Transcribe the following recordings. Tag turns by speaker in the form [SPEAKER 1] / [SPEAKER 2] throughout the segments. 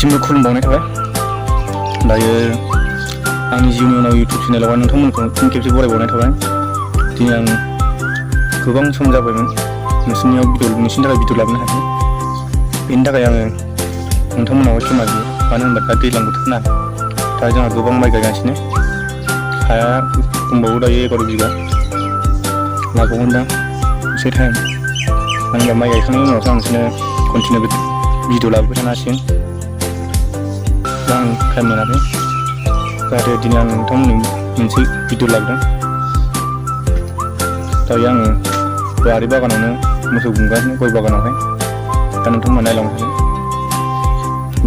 [SPEAKER 1] नोंथांनिसिमबो खुलुमबावनाय थाबाय। दायो आंनि जिउनि उनाव इउटुब चेनेलावहाय नोंथांमोनखौ फिन खेबसे बरायबावनाय थाबाय। दिनै आं गोबां सम जाबायमोन नोंसोरनि थाखाय भिडिअ लाबोनो हायाखै। बेनि थाखाय आङो नोंथांमोनाव क्षमा बियो। मानो होनबा दा दैज्लां बोथोर ना, दा जोंहा गोबां माइ गायगासिनो। हाया दंबावो दायो 11 बिगा लाबावगोन दा एसे टाइम। आं दा माइ गायखांनायनि उनावसो आं नोंसोरनो कन्टिनिउ भिडिअ लाबोबाय थानो हासिगोन। दा आं टाइम मोनाखै, जाहाथे दिनै आं नोंथांमोननो मोनसे भिडिअ लाबोदों। दायो आङो बारि बागानावनो मोसौ गुमगासिनो, गय बागानावहाय। दा नोंथांमोना नायलांबाय थादो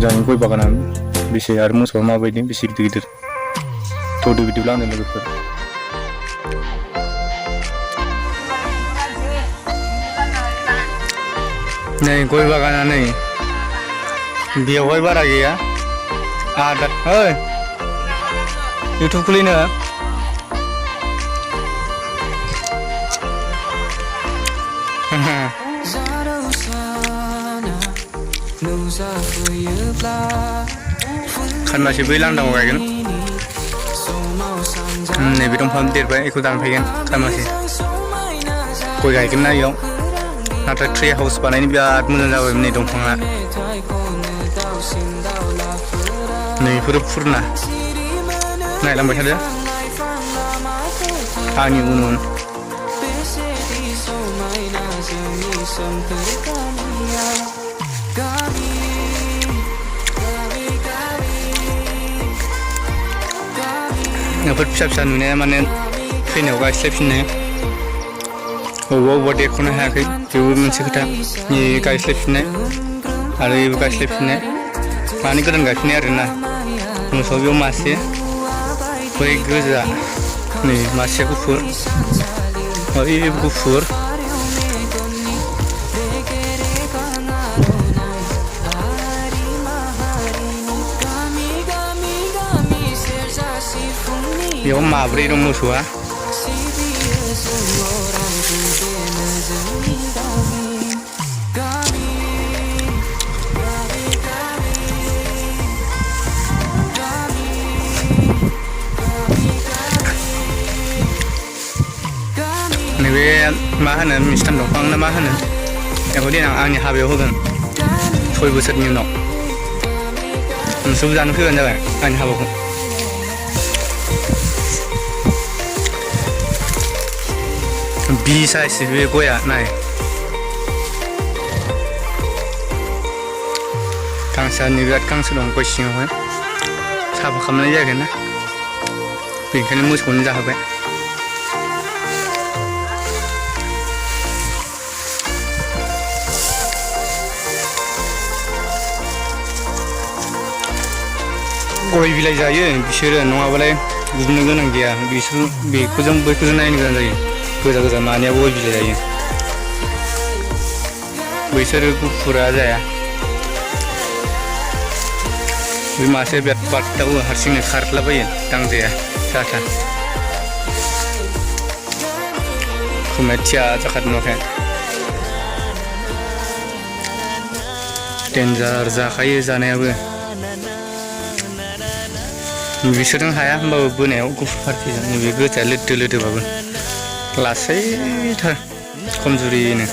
[SPEAKER 1] जोंहानि गय बागाना बेसे आरो मोसौआ माबायदि, बेसे गिदिर गिदिर। थ'दो बिदिब्ला आंनि लोगोफोर। नै गय बागाना नै बेयावहाय बारा गैया। आदा ओइ इउटुब खुलिनो खानबासो बै लांदांआव गायगोन। नैबे दंफां देरबाय, बेखौ दानफायगोन खानबासो। गय गायगोन ना इयाव, नाथाय ट्रि हाउस बानायनो बिराद मोजां जाबायमोन नै दंफाङा। नैफोरो फुरना नायलांबाय थादो आंनि उन उन। नोफोर फिसा फिसा नुनाया माने फैनायाव गायस्लायफिननो अबेबा देरख'नो हायाखै, बेबो मोनसे खोथा। नै गायस्लायफिननाय आरो बेबो गायस्लायफिननाय, माने गोदान गायफिननाय आरोना। मोसौ बेयाव मासे, बै गोजा, नै मासेया गुफुर, बै गुफुर। बेयाव माब्रै दं मोसौआ। नैबे मा होनो मिस्थान दंफां ना मा होनो, बेखौ देनां आंनि हाबायाव होगोन 6 बोसोरनि उनाव। नोंसोरबो जानो फैबानो जाबाय आंनि हाबाखौ। बि साइज बे गया नाय, गांसोआनो बिराद गांसो दं गय सिङावहाय। साफा खालामनाय जायाखै ना, बेनिखायनो मोसौनो जाहोबाय। गय बिलाइ जायो बिसोरो, नङाबालाय गुबुननो गोनां गैया। बिसोर बेखौजों बैखौजों नायनो गोनां जायो। गोजा गोजा मानिया गय बिलाइ जायो, बैसोरो गुफुरा जाया। बे मासे बिराद बारदावो, हारसिंनो खारलाबायो, दांजाया जाथा। खोमाया थिया जाखादों नुवाखै? डेन्जार जाखायो जानायाबो। बिसोरजों हाया होमबाबो बोनायाव गुफुर पार्टिजों। नैबे गोजाया लोदो लोदोबाबो लासैथार, खमजुरिनो।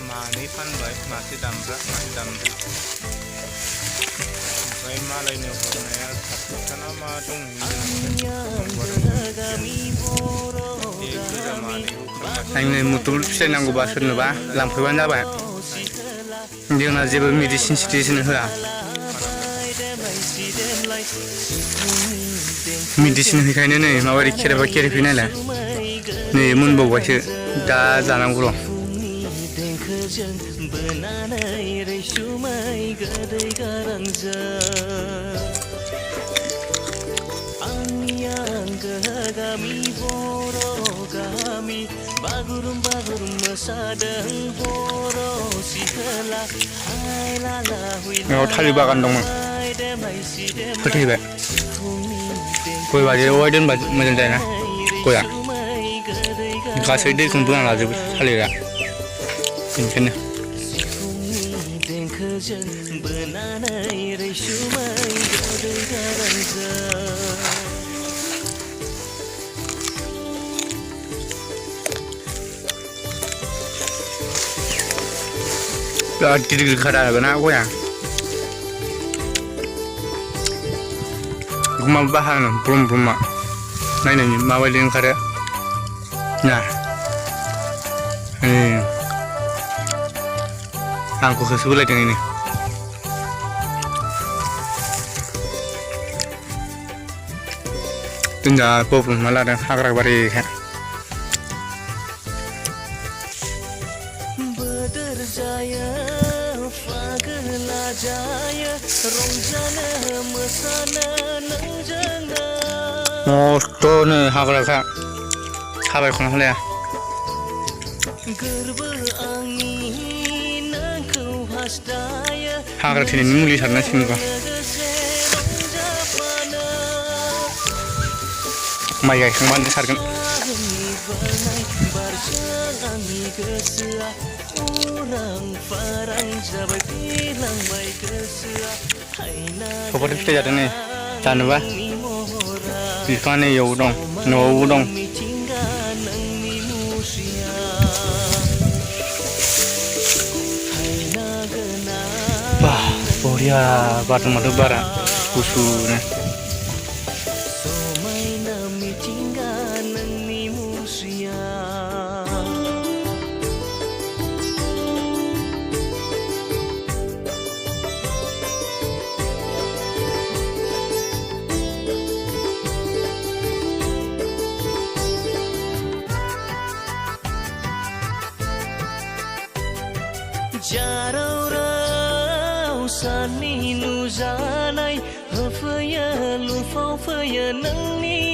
[SPEAKER 1] मानै फानबाय, मासे दामब्रा, मासे दामब्रि। ओमफ्राय मालायनो हरनाया 7 ना मा दं। आंनो मुथुल फिथाइ नांगौबा सोरनोबा लांफैबानो जाबाय। जोंना जेबो मेडिसिन सिडिसिन होआ। मेडिसिन होखायनो नै माबायदि खेरेबा खेरेफि नायलाय, नै मोनबावबायसो, दा जानांगौ र'। बेयाव थालिर बागान दंमोन फोथैबाय गय बारियाव दोनबा मोजां जायोना गया गासै दैखौनो बोना लाजोबो थालिरा बेनिखायनो biराद गिदिर गिदिर खादा आरोना गया बेखौ मा बाहानो ब्रुम ब्रुमा नायनायनि माबायदि ओंखारो ना आंखौ होसोबोलायदों इनो जोंना गब्लंना लादों हाग्रा बारिखाय मस्थ'नो हाग्राखा थाबायख'नो हालाया हाग्रा थैनायनि मुलि सारनांसिगोन बेखौ माइ गायखांबानो सारगोन सफारि फिथाइ जादों नै जानोबा बिफाङा नै इयावबो दं न'आवबो दं बरिया बारदों माथो बारा गुसुनो साननि नुजानाय होफैयो लुफाव फैयो नोंनि